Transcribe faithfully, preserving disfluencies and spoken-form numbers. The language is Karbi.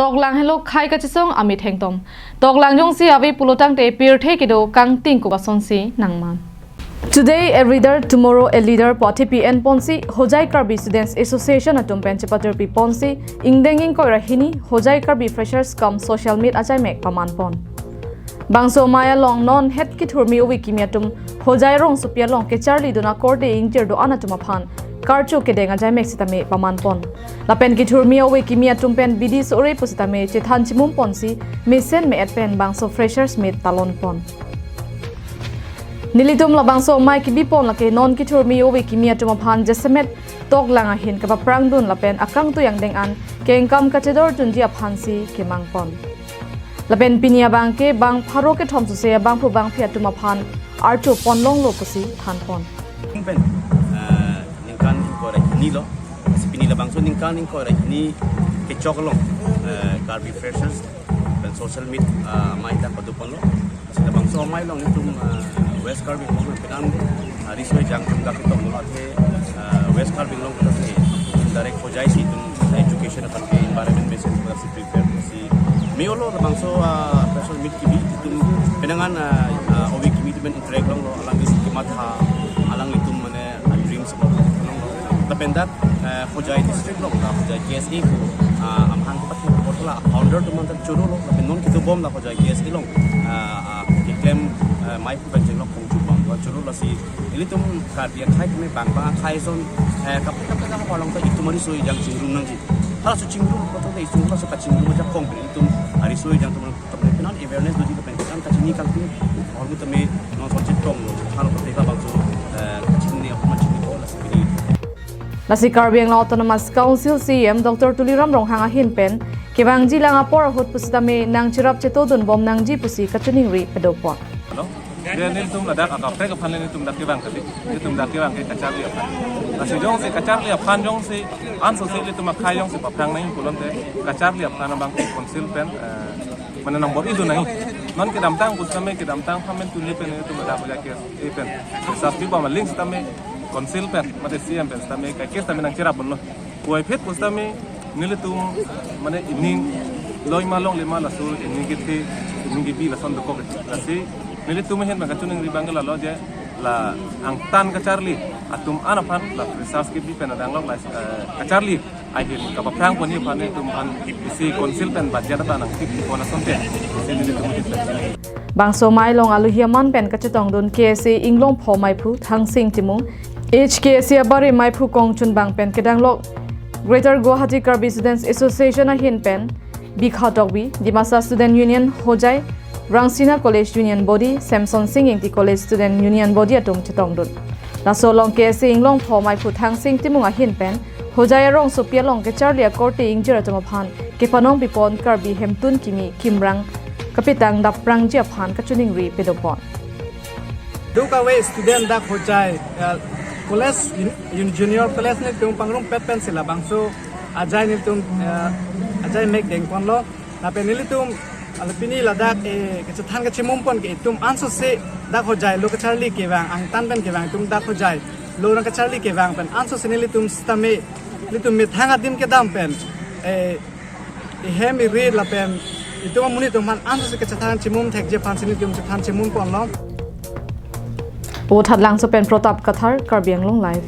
Toklang helo khei kachesong amethang atum. Toklang jongsi ave pulotangte pirthe kedo kangting ko asonsi nangman. Today a reader, tomorrow a leader pu athipi enponsi Hojai Karbi Students Association atum pen chepatirpi ponsi ingdeng ingkoi ra hini Hojai Karbi Freshers cum Social Meet ajaimek paman pon. Bangso amei along non het kethurmi ove kimi atum Hojai rongsopi along kecharlidun akorte ingjir do-an atum aphan karcho kedeng ajaimek sitame paman pon. Lapen kethurmi ove kimi atum pen bidi so-ore pusitame chethan chimum ponsi mesen me-et pen bangso Freshers Meet talon pon. Nelitum labangso amei kebi pon lake non kethurmi ove kimi atum aphan jasemet Toklang ahin kapaphrangdun lapen akangtui angdeng an kengkam kachedordunji aphansi kemang pon. Lapen pini abangke bang pharo kethom suse abangphu bangphi atum aphan archo ponlonglo pusi than pon. Pen, eh, ningkan ingkoi ra hini lo. Si pini labangso ningkan ingkoi ra hini kechok along, eh, Karbi Freshers pen Social Meet, ah, amei ta padu ponlo. Si labangso amei along itum, ah, West Karbi Anglong pen ang, ah, riso ejang atum dak ketonglo athe, ah, West Karbi Anglong kota si direct Hojai si itum education aphan ke environment mesen kota si prepare si me-olo labangso, ah, Freshers Meet kebi itum penang an, ah, ah, ove kimi atum pen interact longlo, alanglitum kematha, alanglitum mane, ah, dreams along longlo. Lapen dak, eh, Hojai district along, la Hojai K S A pu, ah, amahang kepathu apot la founder atum anta chorolo, lapen non ketobom la Hojai K S A along, ah, ah, keklem, eh, meiphu pen chenglok kongchu bang dua choro lasi ilitum Karbi akhei keme bang bang akhei ason, eh, kaprek kaprek akhei along ta itum ariso ejang chingrum nangji. Halaso chingrum apot ta itum halaso kachingrum ajakong pen itum ariso ejang atum tame penan awareness doji lapen kan kachini kangting ahormu tame non son chetonglo. Halo kaprek labangso, eh, kachini aphan chini ko lasi pini. Lasi Karbi Anglong Autonomous Council C E M Doctor Tuliram Ronghang ahin pen kevangji lang apor ahut pusitame nangcherap chetodun bom nangji pusi kachiningri pado pon. Hello. Dia nelitum ladak akaprek aphan nelitum dak kevang kali. Nelitum dak kevang ke kacharli aphan. Lasi jongsi kacharli aphan jongsi ansose ilitum akhei jongsi paphrang nangji pulote kacharli aphan abang council pen, eh, mane nangbor-idun nangji. Non kedamtang pusitame kedamtang phamen tuni pen nelitum ladak Hojai K S A pen. Saspi ba maling sitame council pen, mate C E M pen sitame, kaiketa sitame nangcherap ponlo. Puvoiphit pusitame nelitum mane ining loima longlema laso ining kethe, ining kebi lason dokok. Lasi nelitum ahin pen kachiningri abang ke lalo je la angtan kacharli atum an aphan la Freshers kebi pen adanglok la, eh, kacharli ahin kapaphrang ponji aphan nelitum aphan isi council pen budget ta nangthik pon asonte. Isi nelitum ahin pen. Bangso amei along alohi aman pen kachetongdun K S A Inglongpho meiphu Thangsing Timung, H K S A abari meiphu kongchunbang pen kedanglok Greater Guwahati Karbi Students Association ahin pen Bikha Tokbi, Dimasa Student Union Hojai, Rangsina College Union Body, Samson Sing Ingti College Student Union Body atum chetongdun. Laso along K S A Inglongpho meiphu Thangsing Timung ahin pen Hojai arongsopi along kecharli akorte ingjir atum aphan kepanong pipon Karbi hemtun kimi kimrang kapetang daprangji aphan kachiningri pado pon. Duk ave student dak Hojai, eh, college, un-, un-, junior college nelitum pangrumpet pensi labangso ajai nelitum, eh, ajaimek dengponlo. Lapen nelitum, ala pini ladak, eh, kachethan kachimum pon ke itum ansose dak Hojai lo kacharli kevang, angtan pen kevang itum dak Hojai lo nangkacharli kevang pen ansose nelitum sitame, nelitum methang adim kedam pen, eh, ihem irit lapen itum amonit atum aphan ansose kachethan chimum thekji aphansi nelitum chethan chimum ponlo. Pu Thatlangso pen Pratap Kathar, Karbi Anglong Live.